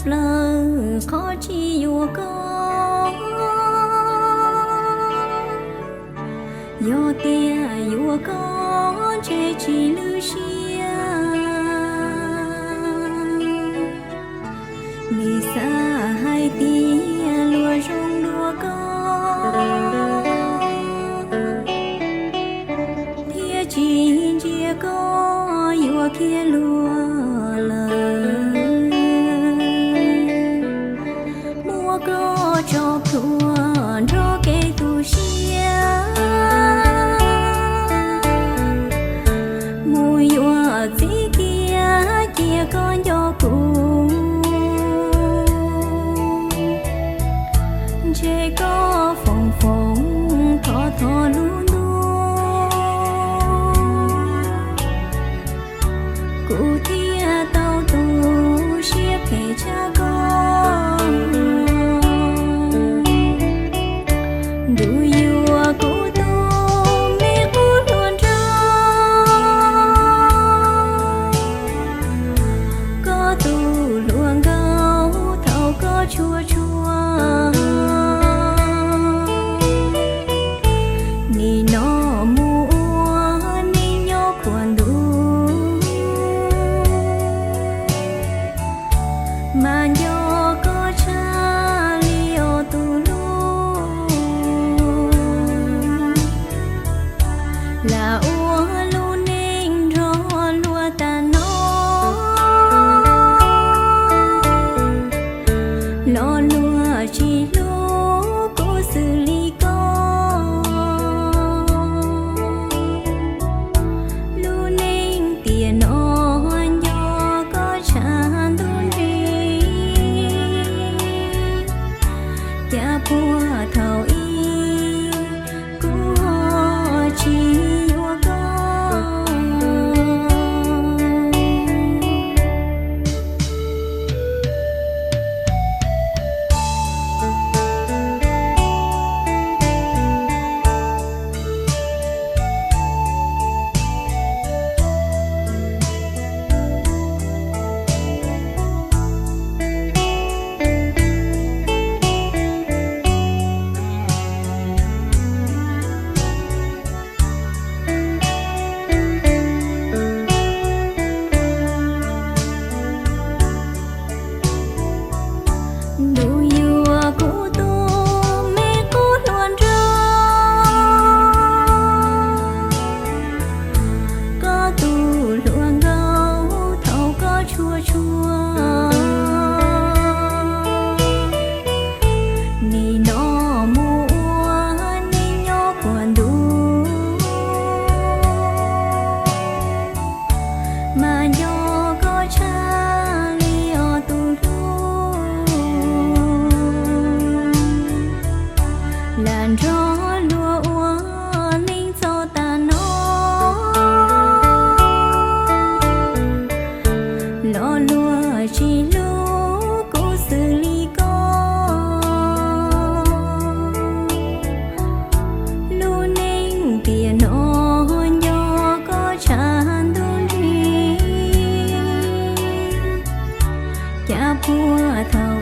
plaws qhov tsis yuav koj. Yog tias yuav koj ntshe tsis lwj siab, nim xav hais tias luag zoo dua koj, thiab tsis ntsia koj yuav khiav luag lawm. Muab koj tso plhuav nrog kev tu siab, mus yuav txiv kiag cia koj nco kuv. Ntshe koj foom foom thov thov lub ntuj, kuv thiaj tau tu siab phem tshaj koj. Ntuj yuav kuv tus me qub hluas nraug, koj tus hluas nkauj thaum koj tshua tshua. Nim no mus ua neej nyob khuam ntuj, mas nco koj tshaj li ob tug hlub. Lam ua lub neej nrog luag tas no, los luag tsis hlub kuv xws li koj. Lub neej tiam no nco koj tshav ntuj nrig, cas puag thaum ub kuv ho tsis yuav koj. Ntuj yuav kuv tus me qub hluas nraug, koj tus hluas nkauj thaum koj tshua tshua. Nim no mus ua neej nyob khuam ntuj, mas nco koj tshaj li ob tug hlub. Lam nrog luag ua neej txog tas no, los luag tsis hlub kuv xws li koj. Lub neej tiam no nco koj tshav ntuj nrig, cas puag thaum